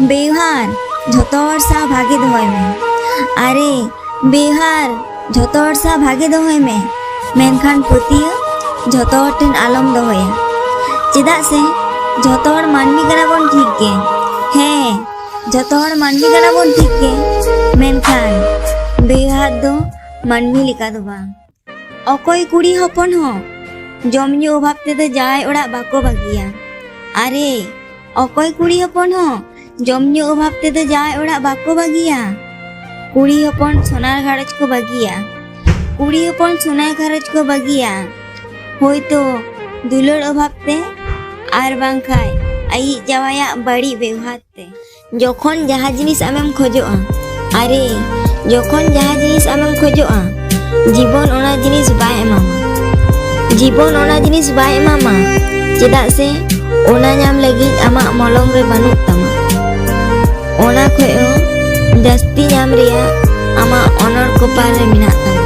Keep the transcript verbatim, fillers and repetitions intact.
ᱵᱮᱣᱦᱟᱨ ᱡᱷᱚᱛᱚ ᱦᱚᱲ ᱥᱟᱶ ᱵᱷᱟᱜᱮ ᱫᱚᱦᱚᱭ ᱢᱮ᱾ ᱟᱨᱮ, ᱵᱮᱣᱦᱟᱨ ᱡᱷᱚᱛᱚ ᱦᱚᱲ ᱥᱟᱶ ᱵᱷᱟᱜᱮ ᱫᱚᱦᱚᱭ ᱢᱮ, ᱢᱮᱱᱠᱷᱟᱱ ᱯᱟᱹᱛᱭᱟᱹᱣ ᱡᱷᱚᱛᱚ ᱦᱚᱲ ᱴᱷᱮᱱ ᱟᱞᱚᱢ ᱫᱚᱦᱚᱭᱟ᱾ ᱪᱮᱫᱟᱜ ᱥᱮ ᱡᱷᱚᱛᱚ ᱦᱚᱲ ᱢᱟᱹᱱᱢᱤ ᱠᱟᱱᱟ ᱵᱚᱱ ᱴᱷᱤᱠ ᱜᱮ, ᱦᱮᱸ, ᱡᱷᱚᱛᱚ ᱦᱚᱲ ᱢᱟᱹᱱᱢᱤ ᱠᱟᱱᱟ ᱵᱚᱱ ᱴᱷᱤᱠ ᱜᱮ, ᱢᱮᱱᱠᱷᱟᱱ ᱵᱮᱣᱦᱟᱨ ᱫᱚ ᱢᱟᱹᱱᱢᱤ ᱞᱮᱠᱟ ᱫᱚ ᱵᱟᱝ᱾ ᱚᱠᱚᱭ ᱠᱩᱲᱤ ᱦᱚᱯᱚᱱ ᱦᱚᱸ ᱡᱚᱢ ᱧᱩ ᱚᱵᱷᱟᱵ ᱛᱮᱫᱚ ᱡᱟᱶᱟᱭ ᱚᱲᱟᱜ ᱵᱟᱠᱚ ᱵᱟᱹᱜᱤᱭᱟ᱾ ᱟᱨᱮ, ᱚᱠᱚᱭ ᱠᱩᱲᱤ ᱦᱚᱯᱚᱱ ᱦᱚᱸ ᱡᱚᱢ ᱧᱩ ᱚᱵᱷᱟᱵ ᱛᱮᱫᱚ ᱡᱟᱶᱟᱭ ᱚᱲᱟᱜ ᱵᱟᱠᱚ ᱵᱟᱹᱜᱤᱭᱟ᱾ ᱠᱩᱲᱤ ᱦᱚᱯᱚᱱ ᱥᱚᱱᱟᱨ ᱜᱷᱟᱨᱚᱸᱡᱽ ᱠᱚ ᱵᱟᱹᱜᱤᱭᱟ᱾ ᱠᱩᱲᱤ ᱦᱚᱯᱚᱱ ᱥᱚᱱᱟᱨ ᱜᱷᱟᱨᱚᱸᱡᱽ ᱠᱚ ᱵᱟᱹᱜᱤᱭᱟ᱾ ᱦᱳᱭᱛᱳ ᱫᱩᱞᱟᱹᱲ ᱚᱵᱷᱟᱵ ᱛᱮ, ᱟᱨ ᱵᱟᱝᱠᱷᱟᱱ ᱟᱭᱤᱡ ᱡᱟᱶᱟᱭᱟᱜ ᱵᱟᱹᱲᱤᱡ ᱵᱮᱣᱦᱟᱨ ᱛᱮ᱾ ᱡᱚᱠᱷᱚᱱ ᱡᱟᱦᱟᱸ ᱡᱤᱱᱤᱥ ᱟᱢᱮᱢ ᱠᱷᱚᱡᱚᱜᱼᱟ, ᱟᱨᱮ, ᱡᱚᱠᱷᱚᱱ ᱡᱟᱦᱟᱸ ᱡᱤᱱᱤᱥ ᱟᱢᱮᱢ ᱠᱷᱚᱡᱚᱜᱼᱟ, ᱡᱤᱵᱚᱱ ᱚᱱᱟ ᱡᱤᱱᱤᱥ ᱵᱟᱭ ᱮᱢᱟᱢᱟ᱾ ᱡᱤᱵᱚᱱ ᱚᱱᱟ ᱡᱤᱱᱤᱥ ᱵᱟᱭ ᱮᱢᱟᱢᱟ, ᱪᱮᱫᱟᱜ ᱥᱮ ᱚᱱᱟ ᱧᱟᱢ ᱞᱟᱹᱜᱤᱫ ᱟᱢᱟᱜ ᱢᱚᱞᱚᱝ ᱨᱮ ᱵᱟᱹᱱᱩᱜ ᱛᱟᱢᱟ᱾ ᱚᱱᱟ ᱠᱷᱚᱡ ᱦᱚᱸ ᱡᱟᱹᱥᱛᱤ ᱧᱟᱢ ᱨᱮᱭᱟᱜ ᱟᱢᱟᱜ ᱚᱱᱚᱲ ᱠᱚᱯᱟᱞ ᱨᱮ ᱢᱮᱱᱟᱜ ᱛᱟᱢᱟ᱾